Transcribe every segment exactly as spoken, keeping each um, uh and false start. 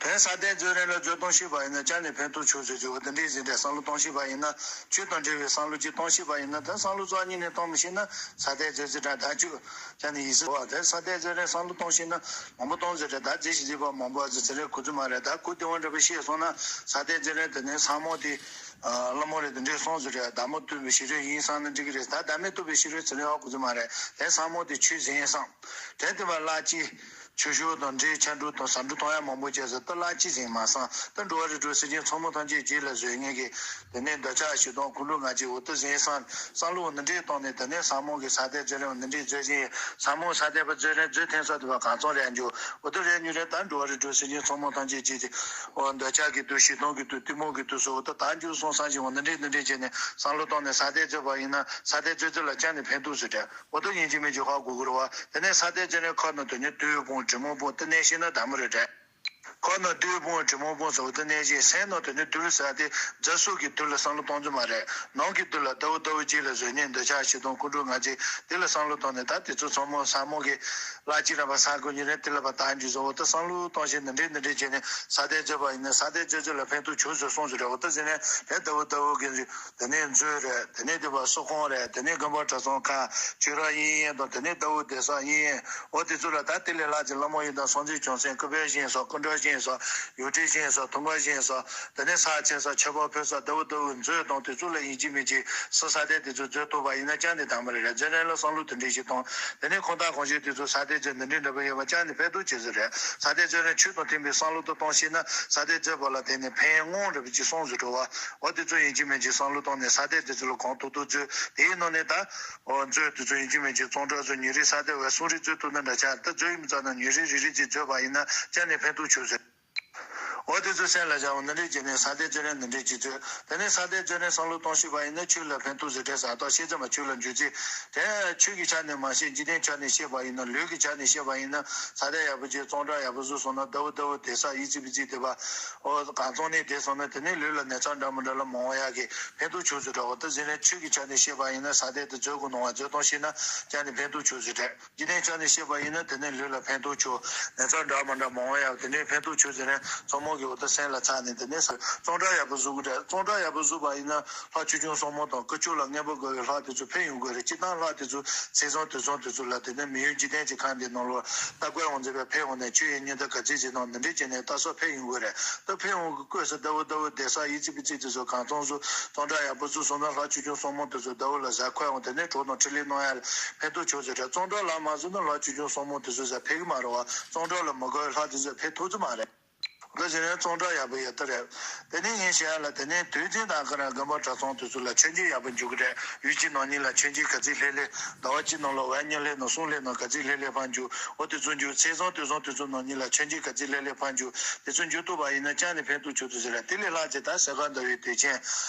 དེ་ས་གཏེར་མཛོད་རིམ་ལ་མཛོད་གཏོང་ཤེས་པ་ཡིན་ན་ཅང་ནས་ཕན་ཐོགས་ཆོག་ཟེར་རྒྱུ་འདི་འདྲའི་ཟིན་བྲིས་བསམ་བློ་གཏོང་ཤེས་པ་ཡིན་ན། ཆོས་དང་འབྲེལ་བའི་བསམ་བློ་ཅིག་གཏོང་ཤེས་པ་ཡིན་ན། ད་བསམ་བློ་རྩ་བ་ཉིད་ནས་གཏོང་མི་ཤེས་ན་ས་གཏེར་མཛོད་རྩིས་དྲ་ད་ཅུ་ཅང་ནས་ཡིན་ཟེར་བ། དེ་ས་གཏེར་མཛོད་རིམ་བསམ་བློ་གཏོང་ཤེས་ན་མང་པོ་གཏོང་ཟེར་བྲིས་ད་རྫས་ཤིག་རྫས་པ་མང་པོ་ཟེར་ཚེ་རེ་གོ་རྒྱུ་མ་རེད། ད་གོ་དེ་བ་འདྲ་པོ་ཤེས་སོང་ན་ས་གཏེར་མཛོད་རིམ་དེ་ནས་ས་མོ་དེ། བླ་མ་རེ་དེ་འདྲའི་སོང་ཟེར་བྲིས་བདག་མོ་བསྟོད་པའི་ཤེས་རབ་ཡིན་བསམ་ན་འགྲིག་གི་རེད། ད་བདག་མེད་རྟོགས་པའི་ཤེས་རབ་ཚེ་རིང་ཧ་གོ་རྒྱུ་མ་རེད། དེ་ས་མོ་དེ་ཆོས་ཟིན་བསམ། དེ་དེ་བ་བླ་སྤྱི། ཆོས་ཞུ་དང་འབྲེལ་ཕྱག་འགྲོ་དང་ཟབ་འགྲོ་གཏོང་ཡ་མང་པོ་བྱས་ཟེར་ད་བླ་སྤྱི་ཟིན་མ་སང་ད་འགྲོ་བ་རིགས་དྲུག་སེམས་ཅན་ཚོགས་མི་ཐམས་ཅད་རྗེས་ལ་བཟོད་ངེས་ཀྱི། དེ་ནས་འདོད་ཆགས་ཞེ་སྡང་ཁོང་ཁྲོ་ང་རྒྱལ་འོ་དེ་ཟིན་སང་བསམ་བློ་འདི་འདྲའི་བཏང་ནས་དེ་ནས་ས་མོ་གི་ས་གཏེར་མཛོད་རིམ་འདི་འདྲའི་མཛོད་ཅིང་ས་མོ་ས་གཏེར་པ་མཛོད་རིམ་མཛོད་ཐེངས་སོགས་དེ་བ་གང་ཚང་རེད་འགྱུར་འོ་དེ་རེད་འགྱུར་རེད། ད་འགྲོ་བ་རིགས་དྲུག་སེམས་ཅན་ཚོགས་མི་ཐམས་ཅད་རྗེས་ཀྱི། འོ་འདོད་ཆགས་ཀྱི་དུག་ཞེ་སྡང་གི་དུག་གཏི་མུག་གི་དུག་སོགས་འོ་དེ་དག་འགྱུར་སོང་སང་ཞིང་འོ་འདི་འདྲའི་འདི་འདྲའི་བྱས་ནས་བསམ་བློ་བཏང་ནས་ས་གཏེར་མཛོད་པ་ཡིན་ན་ས་གཏེར་མཛོད་རྩིས་ལ་ཅང་ནས་ཕན་ཐོགས་ཟེར་བྲིས་འོ་དེ་ཡིན་གཅིག་མིན་གཅིག་ཧ་གོ་དགོས་རེད་བ། དེ་ནས་ས་གཏེར་མཛོད་རིམ་ཁ་ནང་དུ་ནི་བདུད་དཔུང་དྲེད་མོང་དཔུང་དེ་ནས་ཤེས་ན་དམ་རེད་བྲིས། ཁོ་ན་བདུད་དཔུང་དྲེད་མོང་དཔུང་སོགས་དེ་གནས་ཤིང་སེམས་ནང་དུ་ནི་བདུད་ལ་ཟ་སྟེ་རྫས་སོགས་ཀྱི་བདུད་ལ་བསམ་བློ་གཏོང་རྒྱུ་མ་རེད། ནང་གི་བདུད་ལ་ལྟ་བུ་ལྟ་བུ་རྗེས་ལ་བཟོད་ནས་འདོད་ཆགས་ཞེ་སྡང་ཁོང་ཁྲོ་ང་རྒྱལ་དེ་ལ་བསམ་བློ་བཏང་ནས་ད་དེ་ཚོ་ཚང་མ་ས་མོ་གི་བླ་སྤྱི་ར་བ་ས་ཀུན་ཉིན་རེ་དེ་ལ་བ་དང་རྒྱུ་བཟོ་བོ་ད་བསམ་བློ་གཏོང་ཞིང་འདི་འདྲས་འདི་འདྲས་བྱས་ནས་ས་གཏེར་མཛོད་པ་ཡིན་ན་ས་གཏེར་མཛོད་ཚོད་ལ་ཕན་ཐོགས་ཆོག་ཟེར་གསུངས་ཟེར་རེད། འོ་ད་ཟེར་ནས་དེ་ལྟ་བུ་ལྟ་བུ་གི་དེ་ནས་མཛོད་རེད། དེ་ནས་དེ་བ་སོ་ཁང་རེད། དེ་ནས་དགོན་པ་གྲྭ་ཚང་ཁག་ཆོས་ར་དབྱིན་ཡན་དང་དེ་ནས་ཟླ་བོ་བསྡད་ས་དབྱིན་ཡན། འོ་དེ་ཚོ་ལ་ད་དེ་ལས་ལྷག་ཅིག་བླ་མ་ཡིན་དང་སངས་རྒྱས་བྱང་སེམས་སྐུ་པའི་ཞིང་སོགས་སྐུ་འདྲ་ཞིང་སོགས་ཡོ་བྲིས་ཞིང་སོགས་ཐུམ་པ་ཞིང་སོགས་དེ་ནས་ས་ཆེན་སོགས་མཆོད་པ་ཕུལ་ས་ཟླ་བོ་ཟླ་བོ་མཛོད་དང་དེ་ཚོ་ལ་ཡིན་གཅིག་མིན་གཅིག་སུ་ས་དེ་དེ་ཚོ་མཛོད་ཐུབ་པ་ཡིན་ན་ཅང་དེ་དམ་པ་རེད། རེད་མཛོད་རིམ་ལ་བསམ་བློ་དེ་འདྲ་ཞིག་བཏང་དེ་ནས་ཁོང་དག་གོང་ཞུས་དེ་ཚོ་ས་དེ་མཛོད་འདི་འདྲའི་འདྲ་པོ་ཡོད་པ་ཅང་དེ་ཕན་ཐོགས་ཆེ་ཟེར་རེད། ས་དེ་མཛོད་རིམ་ཆོས་དང་མཐུན་པའི་བསམ་བློ་དུ་གཏོང་ཤེས་ན་ས་དེ་མཛོད་པ་ལ་བརྟེན་ནས་ཕན་དབང་རེད་པ་ཅིག་སོང་ཟེར་འགྲོ་བ། འོ་དེ་ཚོ་ཡིན་གཅིག་མིན་གཅིག་བསམ་བློ་བཏང་ནས་ས་གཏེར་དེ་ཚོ་ལ་གང་ཐུབ་ཐུབ་མཛོད། དེའི་ནང་ནས་ད། འོ་མཛོད་དེ་ཚོ་ཡིན་གཅིག་མིན་གཅིག་གཙང་སྦྲ་ཚོ་ཉུང་རིགས་ས་གཏེར་བས་གསུང་རིགས་མཛོད་ཐུབ་ན་འདྲ་ཆགས། ད་མཛོད་ཡིན་ཙང་ན་ཉུང་རིགས་རིགས་རིགས་ཅིག་མཛོད་པ་ཡིན་ན་ཅང་ནས་ཕན་ཐོགས་ཆོག་ཟེར། འོ་དེ་ཚོ་སེམས་ལ་བཞག་འོ་འདི་འདྲས་བྱས་ནས་ས་གཏེར་མཛོད་རིམ་འདི་འདྲས་ཅིག་མཛོད། དེ་ནས་ས་གཏེར་མཛོད་རིམ་བསམ་བློ་གཏོང་ཤེས་པ་ཡིན་ན་ཆོས་ལ་ཕན་ཐོགས་ཟེར་བྲིས་ས་དང་ཤེས་ཙམ་པ་ཆོས་ལ་འཇུག་ཚེ། དེ་ཆོས་ཀྱི་ཆ་ནས་མ་ཤེས་འཇིག་རྟེན་ཆ་ནས་ཤེས་པ་ཡིན་ན་ལུས་ཀྱི་ཆ་ནས་ཤེས་པ་ཡིན་ན་ས་གཏེར་ཡག་པོ་ཅིག་གཙང་སྦྲ་ཡག་པོ་བཟོས་སོང་ན་ཟླ་བོ་ཟླ་བོ་བསྡད་ས་ཡིད་ཚིམ་པའི་ཚིག་དེ་བ། ཨོ་གང་ཚང་ནས་བསྡད་སོང་ན་དེ་ནས་ལུས་ལ་ན་ཚ་འདྲ་མི་འདྲ་ལ་མང་བ་ཡག་གི་ཕན་ཐོགས་ཆོག་ཟེར་འདྲ། འོ་ད་ཟེར་ནས་ཆོས་ཀྱི་ཆ་ནས་བཤད་པ་ཡིན་ན་ས་གཏེར་དེ་མཛོད་དགོས་ནོ་བ་མཛོད་གཏོང་ཤེས་ན་ཅང་ནས་ཕན་ཐོགས་ཆོག་ཟེར་འདྲ། འཇིག་རྟེན་ཆ་ནས་བཤད་པ་ཡིན་ན་དེ་ནས་ལུས་ལ་ཕན་ཐོགས་ཆོག་ན་ཚ་འདྲ་མི་འདྲ་མང་བ་ཡག་དེ་ནས་ཕན་ཐོགས་ཆོག་ཟེར་ནས་ཚང་མ་གི་འོ་ད་སེམས་ལ་ཚ་ནས་དེ་ནས་གཙང་སྦྲ་ཡག་པོ་བཟོ་དགོས་འདྲ། གཙང་སྦྲ་ཡག་པོ་བཟོ་བ་ཡིན་ན་ལྷ་ཆོས་སྐྱོང་སྲུང་མ་དང་དཀོན་མཆོག་ལ་མངོན་པར་དགའ་བའི་ལྷ་དེ་ཚོ་ཕན་ཡོང་དགོས་རེད། སྤྱིར་བཏང་ལྷ་དེ་ཚོ་ཚེས་བཟང་དུས་བཟང་དེ་ཚོ་ལ་དེ་ནས་མི་ཡུལ་འཇིག་རྟེན་གྱི་ཁམས་འདི་ནང་ལོགས་ལྟ་སྐོར་འོང་མཛད་པའི་ཕན་འོང་ནས་ཆོས་ཡི་སྙིང་སྟོབས་ག་ཚད་ཅིག་དང་འདི་འདྲས་བྱས་ནས་ལྟ་སོགས་ཕན་ཡོང་གི་རེད། ད་ཕན་འོང་གི་སྐོས་སུ་ཟླ་བོ་ཟླ་བོ་བསྡད་ས་ཡིད་ཚིམ་པའི་ཚིག་དེ་ཚོ་གང་ཚང་བཟོ་གཙང་སྦྲ་ཡག་པོ་བཟོ་སོང་ན་ལྷ་ཆོས་སྐྱོང་སྲུང་མ་དེ་ཚོ་ཟླ་བོ་ལ་གཟའ་འཁོར་འོང་དེ་ནས་གྲོགས་དང་འཕྲིན་ལས་གནང་ཡ་ལ་ཕན་ཐོགས་ཆོག་ཟེར་རེད། གཙང་སྦྲ་ལ་མ་བཟོ་ན་ལྷ་ཆོས་སྐྱོང་སྲུང་མ་དེ་ཚོ་ཟ་ཕན་གི་མ་རེད་བ། གཙང་སྦྲ་ལ་མི་དགའ་བའི་ལྷ་དེ་ཚོ་ཕན་ཐོགས་ཀྱི་མ་རེད། ད་ཟེར་ནས་གཙང་སྦྲ་ཡག་པོ་ཡོད་ད་རེད། དེ་ནས་ངས་བཤད་ཡ་ལ་དེ་ནས་དུས་ཚོད་དང་ཁ་ར་དགོན་པ་གྲྭ་ཚང་དེ་ཚོ་ལ་མཆོད་མཇལ་ཡག་པོ་འཇུག་གི་རེད། ཡུལ་གཅིག་ནང་ཉིད་ལ་མཆོད་མཇལ་ག་ཚོད་ལྷེ་ལྷེ། ཟླ་བ་གཅིག་ནང་ལ་བ་གཉིས་ལྷེ་ན་གསུམ་ལྷེ་ན་ག་ཚོད་ལྷེ་ལྷེ་ཕར་འཇུག་འོ་དེ་ཚོ་འཇུག་ཚེས་བཟང་དུས་བཟང་དེ་ཚོ་ནང་ཉིད་ལ་མཆོད་མཇལ་ག་ཚོད་ལྷེ་ལྷེ་ཕར་འཇུག་དེ་ཚོ་འཇུག་ཐུབ་པ་ཡིན་ན་ཅང་ནས་ཕན་ཐོགས་ཆོག་ཐུབ་ཟེར་ར། དེ་ལས་ལྷག་ཅིག་ད་ཟས་ཁ་འདའ་བའི་དུས་ཆེན།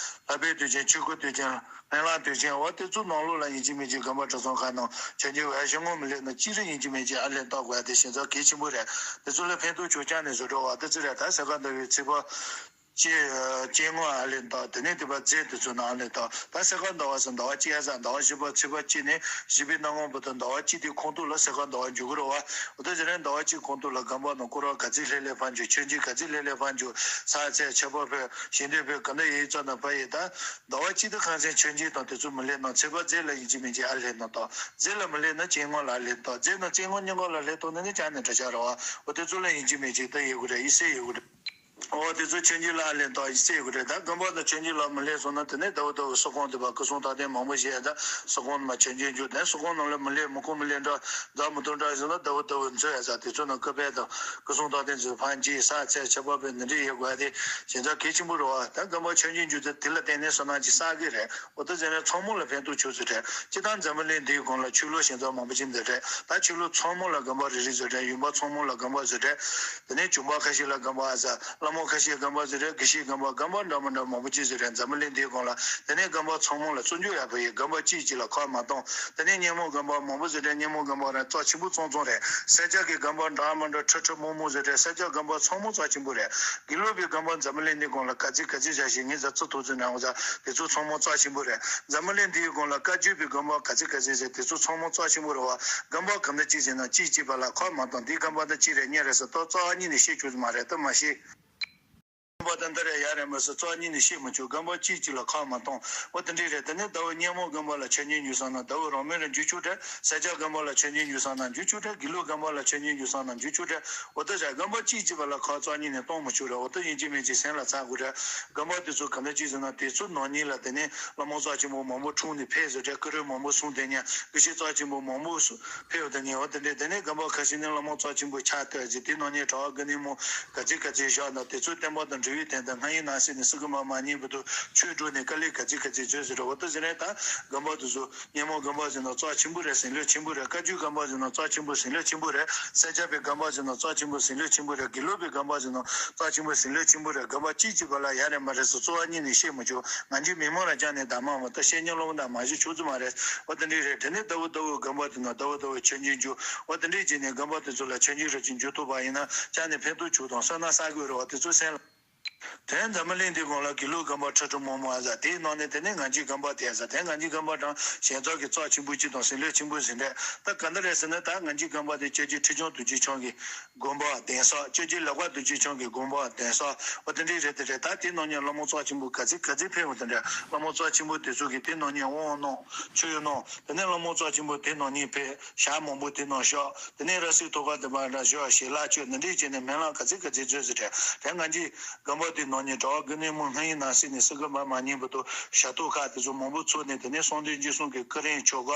ལྷ་པའི་དུས་ཆེན། ཆོས་སྐུ་དུས་ཆེན། སྨན་བླ་དུས་ཆེན། འོ་དེ་ཚོ་ནང་ལོགས་ལ་ཡིན་གཅིག་མིན་གཅིག་དགོན་པ་གྲྭ་ཚང་ཁག་ནང་མཆོད་མཇལ་བའི་ཞལ་ངོ་མི་ལེགས་ན་གཅིག་རེ་ཡིན་གཅིག་མིན་གཅིག་ཨ་ལན་བཏབ་དགོས་ཡ་དེ་ཞེ་ཚོགས་གལ་ཆེན་པོ་རེད། དེ་ཚོ་ལ་ཕན་ཐོགས་ཆོག་ཅང་ནས་བཟོ་འགྲོ་བ་དེ་ཚོ་རེད། ད་ཟས་ཁ་འདའ་བའི་ཚེས་པ་གཅིག་གཅིག་ངོ་ཨ་ལན་བཏབ། དེ་ནས་དེ་པ་རྫས་དེ་ཚོ་ནང་ཨ་ལན་བཏབ། ད་ཟས་ཁ་འདའ་བ་ཟེར་ཟླ་བ་གཅིག་ཡ་ཟ་ཟླ་བ་བཞི་པ་ཚེས་པ་གཅིག་ནས་བཞི་པའི་གནམ་ངོ་བར་དུ་ཟླ་བ་གཅིག་དེའི་ཁོངས་གཏོགས་ལ་ཟས་ཁ་འདའ་བ་འཇུག་གི་རེད་བ། འོ་དེ་ཟེར་ནས་ཟླ་བ་གཅིག་ཁོངས་གཏོགས་ལ་དགོན་པ་ནང་སྐོར་ར་ག་ཚོད་ལྷེ་ལྷེ་ཕར་འཇུག་མཆོད་མཇལ་ག་ཚོད་ལྷེ་ལྷེ་ཕར་འཇུག་ས་ཚད་ཆར་པ་ཕེབས་ཞལ་འདོན་ཕེབས་ག་འདྲ་ཡིན་ཙམ་ན་ཕ་ཡི་ད། ཟླ་བ་གཅིག་ཏུ་ཁང་ཚན་མཆོད་མཇལ་དང་དེ་ཚོ་མི་ལེགས་ན་ཚེས་པ་རྫས་ལ་ཡིན་གཅིག་མིན་གཅིག་ཨ་ལེན་ན་ད། རྫས་ལ་མི་ལེགས་ན་སྤྱན་སྔོན་ལ་ཨ་ལེན་ད། རྫས་ན་སྤྱན་སྔོན་སྙིང་ག་ལ་ལེགས་ཐོག་ན་ནི་ཅང་ནས་འདྲ་ཆགས་ར་བ། འོ་དེ་ཚོ་ལ་ཡིན་གཅིག་མིན་གཅིག་ད་ཡོད་དགོས་རེད། ཡིད་སེ་ཡོད་དགོས་རེད། འོ་དེ་ཚོ་མཆོད་མཇལ་ལ་ཨ་ལེན་ད་ཡིད་སེ་ཡོད་དགོས་རེད། ད་དགོན་པ་དང་མཆོད་མཇལ་ལ་མི་ལེགས་སོང་ན་དེ་ནས་ཟླ་བ་ཟླ་བ་སོ་ཁོང་དེ་བ་སྐུ་སྲུང་རྟགས་ལྡན་མང་པོ་བཞེས་ད་སོ་ཁོང་ནང་ལ་མི་ལེགས་མི་ཁོང་མི་ལེགས་འདྲ་མི་ཁོང་མི་ལེགས་འདྲ་འདྲ་མི་འདུག་འདྲ་ཟེར་ན་ཟླ་བ་ཟླ་བ་མཛོད་ཡ་ས་དེ་ཚོ་ནང་སྐུ་པས་དང་སྐུ་སྲུང་རྟགས་ལྡན་ཚོས་ཕན་གྱིས་ས་ཚད་ཆར་པ་ཕེབས་འདི་འདྲ་ཡོད་དགོས་ཡ་དེ་ཞེ་དྲག་གལ་ཆེན་པོ་རེད་བ། ད་དགོན་པ་མཆོད་མཇལ་འཇུག་དེ་དེ་ལ་བརྟེན་ནས་བསོད་ནམས་ཀྱི་བསགས་ཀྱི་རེད། འོ་ད་ཟེར་ནས་ཚང་མ་ལ་ཕན་ཐོགས་ཆོག་ཟེར་རེད། སྤྱིར་བཏང་འཛམ་བུ་གླིང་འདིའི་སྒང་ལ་ཆོས་ལུགས་གཞན་དག་མང་པོ་ཅིག་འདུག་རེད། ད་ཆོས་ལུགས་ཚང་མ་ལ་དགོན་པ་རེ་རེ་བཟོས་རེད། ཡུལ་པ་ཚང་མ་ལ་དགོན་པ་བཟོས་རེད། དེ་ནས་བྱུང་པ་ཁ་ཤས་ལ་དགོན་པ་ཨ་ཟ་བླ་མ་ མོ་ཁ་ཤས་སྒམ་པ་ཟེར་རེད། དགེ་བཤེས་སྒམ་པ། སྒམ་པ་འདྲ་མི་འདྲ་མང་པོ་ཅིག་ཟེར་རེད། འཛམ་བུ་གླིང་འདིའི་སྒང་ལ། དེ་ནས་སྒམ་པ་ཚང་མ་ལ་བརྩི་འཇོག་ཡག་པོ་ཡོད། སྒམ་པ་གཅིག་གཅིག་ལ་ཁ་མ་གཏོང་། དེ་ནས་སྙན་མོ་སྒམ་པ་མང་པོ་ཟེར་རེད། སྙན་མོ་སྒམ་པ་རང་རྩ་ཆེན་པོ་གཙང་གཙང་རེད། སེར་སྐྱ་གི་སྒམ་པ་འདྲ་མི་འདྲ་ཁྲི་ཁྲི་མོ་མོ་ཟེར་རེད། སེར་སྐྱ་སྒམ་པ་ཚང་མ་རྩ་ཆེན་པོ་རེད། དགེ་ལུགས་པའི་སྒམ་པ་འཛམ་བུ་གླིང་འདིའི་སྒང་ལ་ག་ཚོད་ག་ཚོད་བཞག་ཤེས། ངས་ཟ་ཚོད་ཐོག་ཚོད་ནང་ཟ། དེ་ཚོ་ཚང་མ་རྩ་ཆེན་པོ་རེད། འཛམ་བུ་གླིང་འདིའི་སྒང་ལ་བཀའ་བརྒྱུད་པའི་སྒམ་པ་ག་ཚོད་ག་ཚོད་ཟེར། དེ་ཚོ་ཚང་མ་རྩ་ཆེན་པོ་རེད་བ། སྒམ་པ་གང་འདྲ་ཅིག་ཟེར་ན་གཅིག་གཅིག་བར་ལ་ཁ་མ་གཏོང་། འདི་སྒམ་པ་འདི་གཅིག་རེད་གཉིས་རེད་ཟེར་ཏོག་ཙམ་གཉིས་ནས་བཤད་ཆོག་གི་མ་རེད། ད་མ་བཤད། སྒམ་པ་ད་འདི་རེད་ཡ་རེད་མ་ཟེར་ཏོག་ཙམ་གཉིས་ནས་བཤད་མི་ཆོག་སྒམ་པ་གཅིག་གཅིག་ལ་ཁ་མ་གཏོང་། འོ་དེ་འདྲས་རེད། དེ་ནས་ཟླ་བོ་སྙན་མོ་སྒམ་པ་ལ་ཆོས་ཉིད་འཇུག་བསམ་ན་ཟླ་བོ་རང་མོས་ལ་འཇུག་ཆོག་རེད། སེར་སྐྱ་སྒམ་པ་ལ་ཆོས་ཉིད་འཇུག་བསམ་ན་འཇུག་ཆོག་རེད། དགེ་ལུགས་སྒམ་པ་ལ་ཆོས་ཉིད་འཇུག་བསམ་ན་འཇུག་ཆོག་རེད། འོ་ད་བཞག་སྒམ་པ་གཅིག་གཅིག་བར་ལ་ཁ་ཏོག་ཙམ་གཉིས་ནས་གཏོང་མི་ཆོག་རེད། འོ་ད་ཡིན་གཅིག་མིན་གཅིག་སེམས་ལ་ཚབ་དགོས་རེད། སྒམ་པ་དེ་ཚོ་ག་འདྲ་ཅིག་ཟེར་ན་དེ་ཚོ་ནང་ཉིད་ལ་དེ་ནས་བླ་མ་རྩ་ཆེན་པོ་མང་པོ་འཁྲུངས་ནས་ཕེབས་ཟེར་རེད། སྐུ་རིམ་མང་པོ་གསུངས་དེ་ནས་དགེ་བཤེས་རྩ་ཆེན་པོ་མང་པོ་ཕེབས་དེ་ནས། འོ་དེ་འདྲས་དེ་ནས་སྒམ་པ་ཁ་ཤས་ནས་བླ་མ་རྩ་ཆེན་པོ་ཕྱག་བཏབ་ཟེར། དེ་ནང་ཉིད་གྲྭ་པ་དགེ་འདུན་མོ་ག་ཚོད་ག་ཚོད་བཞག་ན་དེ་ཚོ་བསྟན་པ་དང་འབྲེལ་བའི་དོན་དུ་སྔ་ཡི་ནང་སྲིད་ནས་སྲིད་གི་མ་མ་ཉིན་བར་དུ་ཆོས་སྒྲུབ་ནས་དཀའ་ལས་ག་ཚོད་ག་ཚོད་མཛོད་ཟེར་རེད། འོ་ད་ཟེར་ནས་ད་སྒམ་པ་དེ་ཚོ་སྙན་མོ་སྒམ་པ་ཟེར་ན་རྩ་ཆེན་པོ་རེད། ཟིན་ལོས་ཆེན་པོ་རེད། བཀའ་བརྒྱུད་སྒམ་པ་ཟེར་ན་རྩ་ཆེན་པོ་ཟིན་ལོས་ཆེན་པོ་རེད། སེར་སྐྱ་པའི་སྒམ་པ་ཟེར་ན་རྩ་ཆེན་པོ་ཟིན་ལོས་ཆེན་པོ་རེད། དགེ་ལུགས་པའི་སྒམ་པ་ཟེར་ན་རྩ་ཆེན་པོ་ཟིན་ལོས་ཆེན་པོ་རེད། སྒམ་པ་གཅིག་གཅིག་བར་ལ་ཡ་རེད་མ་རེད་ཟེར་རྩོལ་བ་གཉིས་ནས་བཤད་མི་ཆོག་ང་ཚོའི་མི་མང་ལ་ཅང་ནས་གདམས་མ་མ་ད་བཤད་ཉན་སློབ་མ་དང་མ་གཞི་ཆོག་ཚུལ་མ་རེད། འོ་དེ་འདྲས་རེད། དེ་ནས་ཟླ་བོ་ཟླ་བོ་སྒམ་པ་དེ་ན་ཟླ་བོ་ཟླ་བོ་ཆོས་འབྱུང་འཇུག་འོ་དེ་འདྲས་བྱས་ནས་སྒམ་པ་དེ་ཚོ་ལ་ཆོས་འབྱུང་རབ་ཅིག་འཇུག་ཐུབ་པ་ཡིན་ན་ཅང་ནས་ཕན་ཐོགས་ཆོག་དང་བསོད་ནམས་བསགས་དགོས་རེད་བ། དེ་ཚོ་སེམས་ལ། དེ་འཛམ་བུ་གླིང་འདིའི་སྒང་ལ་དགེ་ལུགས་སྒམ་པ་ཁྲི་ཁྲི་མོ་མོ་ཨ་ཟ། དེའི་ནང་ནས་དེ་ནས་ང་ཚོའི་སྒམ་པ་དེ་ཨ་ཟ། དེ་ང་ཚོའི་སྒམ་པ་དང་ཞལ་ཚབ་ཀྱི་རྩ་ཆེན་པོ་གཅིག་དང་ཟིན་ལོས་ཆེན་པོ་ཟིན་རེད། ད་ག་འདྲ་རེད་ཟེར་ན་ད་ང་ཚོའི་སྒམ་པ་དེ་ཆོས་རྗེ་ཁྲི་བྱང་རྡོ་རྗེ་འཆང་གི་དགོངས་པ་གདན་ས། ཆོས་རྗེ་ལེགས་པ་རྡོ་རྗེ་འཆང་གི་དགོངས་པ་གདན་ས། འོ་དེ་འདྲས་རེད། དེ་རེད། ད་དེ་ནང་ནས་བླ་མ་རྩ་ཆེན་པོ་ག་ཚོད་ག་ཚོད་ཕེབས་འོ་དེ་འདྲ་བླ་མ་རྩ་ཆེན་པོ་དེ་ཚོ་གི་དེ་ནང་ནས་དབང་གནང་ཆོས་གནང་། དེ་ནས་བླ་མ་རྩ་ཆེན་པོ་དེ་ནང་ནས་ཕེབས། ཞག་མང་པོ་དེ་ནང་བཞུགས། དེ་ནས་ར་སིལ་ཐོག་ཁ་དེ་མར་ར་བཞུགས། ཞལ་ལག་མཆོད། འདི་འདྲས་བྱས་ནས་སྨོན་ལམ་ག་ཚོད་ག་ཚོད་མཛོད་ཟེར་རེད། དེ་ང་ཚོའི་སྒམ་པ་དེ་ནང་ནས་གྲྭ་པ་དགེ་འདུན་མོ་སྔ་ཡི་ནང་སྲིད་ནས་སྲིད་གི་མ་མ་ཉིན་བར་དུ་ཞབས་ཏོག་ཁག་དེ་ཚོ་མང་པོ་ཚུགས་ནས་དེ་ནས་གསང་འདུས་འཇུག་གསུམ་གྱི་སྐུ་རིམ་ཆོ་ག་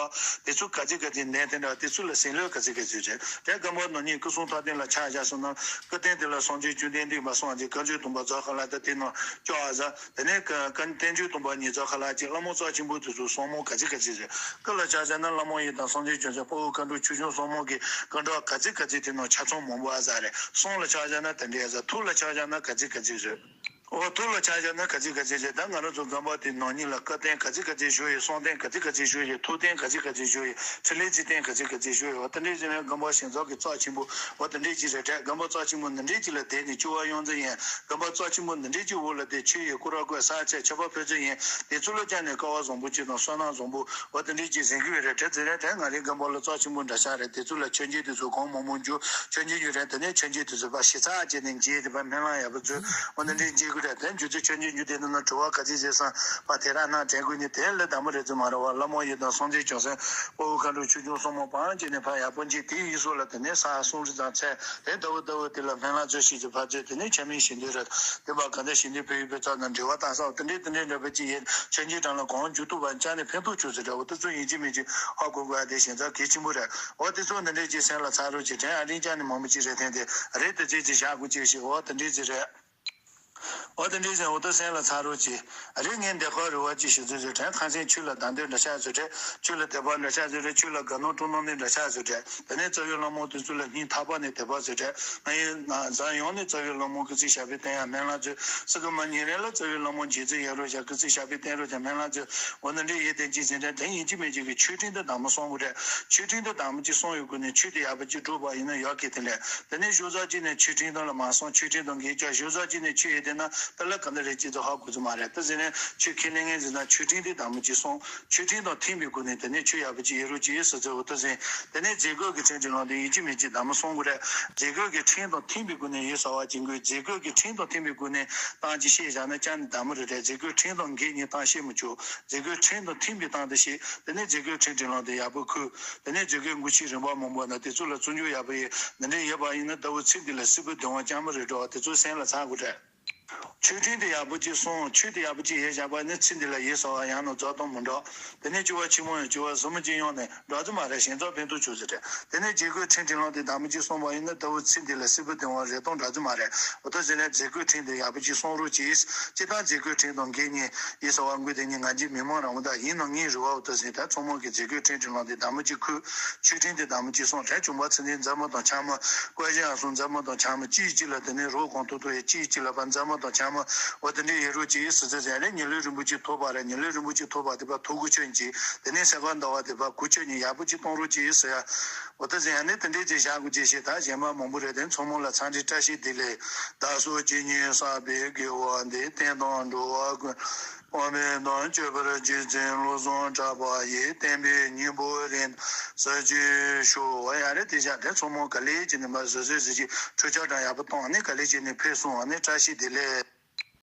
དེ་ཚོ་ག་ཚོད་ག་ཚོད་ལྡན་དེ་འདྲ་དེ་ཚོ་ལ་ཟིན་ལོས་ག་ཚོད་ག་ཚོད་རེད། དེ་སྒམ་པ་ནང་ནས་སྐུ་གསུང་ཐུགས་རྟེན་ལ་ཆ་བཞག་སོང་ན་སྐུ་རྟེན་དེ་ལ་སངས་རྒྱས་བཅོམ་ལྡན་འདས་མ་གསུངས་ཀྱི་བཀའ་འགྱུར་དུམ་པ་རྫོགས་ཁ་ལ་ད་དེ་ནང་ཅོག་ཨ་ཟ། དེ་ནས་བཀའ་བཀའ་བསྟན་བཅོས་དུམ་པ་ཉིས་རྫོགས་ཁ་ལ་ཅིག་བླ་མ་རྩ་ཆེན་པོ་དེ་ཚོ་གསང་མོ་ག་ཚོད་ག་ཚོད་རེད། སྐུ་ལ་ཆ་བཞག་ན་བླ་མ་ཡི་དམ་སངས་རྒྱས་བྱང་སེམས་དཔའ་བོ་མཁའ་འགྲོ་ཆོས་སྐྱོང་གསང་མོ་གི་སྐུ་འདྲ་ག་ཚོད་ག་ཚོད་དེ་ནང་ཆ་ཚང་མང་པོ་ཨ་ཟ་རེད། གསུང་ལ་ཆ་བཞག་ན་དེ་འདྲའི་ཨ་ཟ། ཐུགས་ལ་ཆ་བཞག་ན་ག་ཚོད་ག་ཚོད་རེད། འོ་ཐུགས་ལ་ཆ་བཞག་ན་ག་ཚོད་ག་ཚོད་རེད། ད་ང་རང་ཚོ་སྒམ་པ་དེ་ནང་ཉིད་ལ་སྐུ་རྟེན་ག་ཚོད་ག་ཚོད་བཞུགས་ཡོད། གསང་རྟེན་ག་ཚོད་ག་ཚོད་བཞུགས་ཡོད། ཐུགས་རྟེན་ག་ཚོད་ག་ཚོད་བཞུགས་ཡོད། ཕྲིན་ལས་རྩིས་རྟེན་ག་ཚོད་ག་ཚོད་བཞུགས་ཡོད། འོ་དེ་འདྲའི་བྱས་ན་སྒམ་པ་ཞིང་ཚབ་ཀྱི་རྩ་ཆེན་པོ་འོ་དེ་འདྲའི་ཅིག་རེད་དྲན། སྒམ་པ་རྩ་ཆེན་པོ་འདི་འདྲའི་ཅིག་ལ་བསྡད་ནས་སྐྱོ་བ་ཡོང་ཚེ་ཡིན། སྒམ་པ་རྩ་ཆེན་པོ་འདི་འདྲའི་ཅིག་འོག་ལ་བསྡད་ཆོས་ཡི་སྐུ་ར་བཀོད་ས་ཆ་ཆོས་པ་ཕུལ་ཚེ་ཡིན། དེ་ཚོ་ལ་ཅང་ནས་སྐལ་བ་བཟང་པོ་ཅིག་དང་བསོད་ནམས་བཟང་པོ་འོ་དེ་འདྲའི་ཅིག་ཟིན་གི་ཡོད་རེད་དྲན་ཚེ་རེད་དྲན། ང་རའི་སྒམ་པ་ལ་རྩ་ཆེན་པོ་འདྲ་ཆགས་རེད། དེ་ཚོ་ལ་མཆོད་མཇལ་དེ་ཚོ་གང་མང་མང་འཇུ་མཆོད་མཇལ་རྒྱུ་རེད། དེ་ནས་མཆོད་མཇལ་དེ་ཚོ་ཕར་ཞེ་ཚ་བྱས་ནས་མཇལ་དེ་ཕར་སྨོན་ལམ་ཡག་པོ་མཛོད། འོ་ན་འདྲེན་བྱེད་དགོས་རེད། དེ་འཇུ་ཚེ་ཆོས་འབྱུང་འཇུ་དེ་ནང་ན་དྲི་བ་ག་ཚོད་བྱས་སོང་བ་དེ་རང་ནང་དྲན་དགོས་ནི་དེ་ལས་དམ་པོ་རེད་ཚོད་མ་རེད་བ། བླ་མ་ཡི་དམ་སངས་རྒྱས་བྱང་སེམས་དཔའ་བོ་མཁའ་འགྲོ་ཆོས་སྐྱོང་གསུམ་མོ་བང་བྱས་ནས་ཕར་ཡག་པོ་འཇུ་དེའི་ཡུལ་སོགས་ལ་དེ་ནས་ས་གསུམ་རི་དང་ཚད་དེ་ལྟ་བུ་ལྟ་བུ་དེ་ལ་སྨོན་ལམ་མཛོད་ཞིག་གི་ཕར་ཚོད་དེ་ནས་ཆ་མིན་ཞིག་འདོད་རེད། དེ་བ་ག་འདྲ་ཞིག་འདོད་བོད་ཡུལ་བོད་ཚང་དང་འབྲེལ་བ་བཏང་ས་དེ་འདྲའི་དེ་འདྲའི་འདྲ་པོ་ཅིག་ཡིན། ཆོས་འབྱུང་དྲང་ལ་གང་འཇུ་ཐུབ་པ་ཅང་ནས་ཕན་ཐོགས་ཆོག་ཚེ་འདྲ་བོ་དེ་ཚོ་ཡིན་གཅིག་མིན་གཅིག་ཧ་གོ་དགོས་ཡ་དེ་ཞེ་ཚ་གལ་ཆེན་པོ་རེད། འོ་དེ་ཚོ་འདི་འདྲའི་ཅིག་སེམས་ལ་ཚ་རོགས་ཅིག་དྲན། ཨ་རིང་ཅང་ནས་མང་པོ་ཅིག་རེད་དེ་དེ་རེད་དེ་ཚོད་ཅིག་བཞག་དགོས་ཅིག་ཞིག་འོ་དེ་འདྲའི་ཅིག་རེད། འོ་དེ་འདྲའི་ཟེར་འོ་ད་སེམས་ལ་ཚ་རོགས་ཅིག་ཨ་རི་ངའི་འདེབས་ཁ་རུ་བ་ཅིག་ཞིག་ཚོད་ཚོད་དྲན། ཁ་སེང་ཆོས་ལ་དང་དོད་འདྲ་ཆགས་ཚོད་དྲན། ཆོས་ལ་དད་པ་འདྲ་ཆགས་ཚོད་དྲན། ཆོས་ལ་དགའ་སྣང་སྤྲོ་སྣང་ནི་འདྲ་ཆགས་ཚོད་དྲན། དེ་ནས་རྩ་བའི་བླ་མ་དེ་ཚོ་ལ་སྙིང་ཐག་པ་ནས་དད་པ་ཚོད་དྲན། ང་ཡི་ན་བཟའ་ཡོང་ནས་རྩ་བའི་བླ་མ་སྐུ་ཚེ་ཞབས་པད་བརྟན་ཡ་སྨོན་ལམ་ཚོད། སི་ཀ་མ་ཉིན་རེ་ལ་རྩ་བའི་བླ་མ་མཇལ་ཚེ་ཡ་རོ་བྱ་སྐུ་ཚེ་ཞབས་པད་བརྟན་རོ་བྱ་སྨོན་ལམ་ཚོད། འོ་ན་འདྲའི་ཡེ་དེ་ཅིག་ཟེར་དྲན། དེ་ཡིན་གཅིག་མིན་གཅིག་གི་ཆོས་ཁྲིམས་དེ་དམ་པོ་སྲུང་དགོས་དྲན། ཆོས་ཁྲིམས་དེ་དམ་པོ་ཅིག་སྲུང་ཡོད་དགོས་ནས་ཆོས་དེ་ཡག་པོ་ཅིག་སྒྲུབ་པ་ཡིན་ན་ཡག་གི་དེ་ལས། དེ་ནས་ཞོ་ཟ་གཅིག་ནས་ཆོས་ཁྲིམས་དང་ལ་མ་སོང་ཆོས་ཁྲིམས་དང་འགལ་ཀྱང་ཞོ་ཟ་གཅིག་ནས་ཆོས་ཡོད་དེ་ན་ད་ལ་ག་འདྲ་རེད་ཅེས་ཚོ་ཧ་གོ་ཚོད་མ་རེད། ད་ཟེར་ནས་ཆོས་ཁས་ལེན་མཁན་ཟེར་ན་ཆོས་ཁྲིམས་དེ་དམ་པོ་ཅིག་སྲུང་། ཆོས་ཁྲིམས་དང་མཐུན་པའི་སྒོ་ནས་དེ་ནས་ཆོས་ཡག་པོ་ཅིག་ཡོད་རོགས་ཅིག་ཡོད་ཟེར་ཚོད་འོ་ད་ཟེར། དེ་ནས་མཛད་སྒོ་གི་ཁྲིམས་དེ་ལོག་དེ་ཡིན་གཅིག་མིན་གཅིག་དམ་པོ་སྲུང་དགོས་རེད། མཛད་སྒོ་གི་ཁྲིམས་དང་མཐུན་པའི་སྒོ་ནས་ཡོད་ཟེར་བ་ཅིག་དགོས། མཛད་སྒོ་གི་ཁྲིམས་དང་མཐུན་པའི་སྒོ་ནས་བཏང་ཅིག་ཤེས་བཞག་ན་ཅང་ནས་དམ་པོ་རེད་རེད། མཛད་སྒོའི་ཁྲིམས་དང་འགལ་ཉེས་བཏང་ཤེས་མི་ཆོག་མཛད་སྒོའི་ཁྲིམས་དང་མཐུན་པའི་སྟངས་དེ་ཤེས། དེ་ནས་མཛད་སྒོའི་ཁྲིམས་དྲི་ལོང་དེ་ཡག་པོ་ཁུར། དེ་ནས་མཛད་སྒོའི་འགོ་ཁྲིད་རིམ་པ་མང་པོ་ན་དེ་ཚོ་ལ་བརྩི་འཇོག་ཡག་པོ་ཡོད། འདི་འདྲའི་ཡོད་པ་ཡིན་ན་ཟླ་བོ་ཚིག་འདི་ལ་སྲིད་པའི་གདུང་བ་སྐྱ་མོ་རེ་འགྲོ་བ་དེ་ཚོ་སེམས་ལ་ཚང་དགོས་རེད། ཆོས་ཁྲིམས་དེ་ཡག་པོ་ཅིག་སྲུང་། ཆོས་དེ་ཡག་པོ་ཅིག་ཡེ་བཞག་པ་ནི་ཚིག་འདི་ལ་ཡིད་གསོ་བ་ཡང་ན་རྫོགས་དང་མི་འགྲོ། དེ་ནས་སྐྱེ་བ་ཕྱི་མ་ཡང་སྐྱེ་བ་ཟབ་མོ་ཅིག་ཡོང་ནས་འགྲོ་རྒྱུ་མ་རེད། ཞེ་ཚོགས་ཕན་ཐོགས་ཆོག་ཟེར་རེད། དེ་ནས་རྗེ་བཀོད་ཁྲིམས་ཀྱི་ལམ་དེ་བདག་མོ་ཅིག་སྲུང་བ་ཡིན་ན་ལྟ་བུ་ཚིག་འདི་ལ་སྲིད་པ་དེ་བ་རེ་སྟོང་འགྲོ་རྒྱུ་མ་རེད། འོ་ད་ཟེར་ནས་རྗེ་བཀོད་ཁྲིམས་དེ་ཡག་པོ་ཅིག་སྲུང་རོགས་གྱིས། སྤྱིར་བཏང་རྗེ་བཀོད་ཁྲིམས་དང་འགལ་ཉེས་ཡིད་གསོ་བ་དགོས། དེ་ནི་ང་ཚོའི་མི་མང་རང་དག་ཡིན་ནོ། ངའི་རེ་བ་འོ་ད་ཟེར་ད་ཚང་མ་གི་རྗེ་བཀོད་ཁྲིམས་ཀྱི་ལམ་དེ་བདག་མོ་ཅིག་ཁུར། ཆོས་ཁྲིམས་དེ་བདག་མོ་ཅིག་སྲུང་། དྲན་བྱུང་བ་ཚེ་འདིའི་མཛའ་མོ་དང་འཆར་མོ། བཀའ་བཞིན་ཨ་སོང་མཛའ་མོ་དང་འཆར་མོ། གཅིག་གཅིག་ལ་དེ་ནས་རོགས་གོང་ཐུག་ཐུག་ཡས། གཅིག་གཅིག་ལ་ཕར་མཛའ་མོ་དང་འཆར་མོ། འོ་དེ་འདྲའི་ཡོད་རོགས་གྱིས་ཟེར་ཟེར་ཟེར་ནས་ཉི་ལོའི་རིན་པོ་ཆེ་ཐོབ་པ་རེད། ཉི་ལོའི་རིན་པོ་ཆེ་ཐོབ་པ་དེ་ཕར་ཐོབ་གོ་ཆོད་ཀྱིས། དེ་ནས་ས་ག་ཟླ་བ་དེ་ཕར་གོ་ཆོད་ནས་ཡག་པོ་ཅིག་གཏོང་རོགས་གྱིས་ཟེར་ཡ། འོ་ད་ཟེར་ཡ་ནི་དེ་འདྲའི་ཅིག་བཞག་དགོས་ཅེས་བཤད། ད་གཞན་པ་མང་པོ་རེད། དེ་ཚང་མ་ལ་འཚམས་འདྲི་བཀྲ་ཤིས་བདེ་ལེགས། བདག་སོགས་ཇི་སྙེད་བསགས་པའི་དགེ་བ་འདི། བསྟན་དང་འགྲོ་བ་ཀུན། དབང་མེད་དང་སྤྱོད་པར་བྱེད་ཅིང་བློ་བཟང་གྲགས་པ་ཡིས། བསྟན་པའི་སྙིང་པོ་རིང་དུ་གསལ་བྱེད་ཤོག། འོ་ཡ་རེད། དེ་བཞག་དེ་ཚང་མ་ག་ལེ་བྱས་ནས་མར་བཟོད་བཟོད་ཟེར་གྱིས་འཕྲུལ་ཆ་གྲངས་ཡག་པོ་བཏང་ནས་ག་ལེ་བྱས་ནས་ཕེབས་སོང་བ་ནི། བཀྲ་ཤིས་བདེ་ལེགས།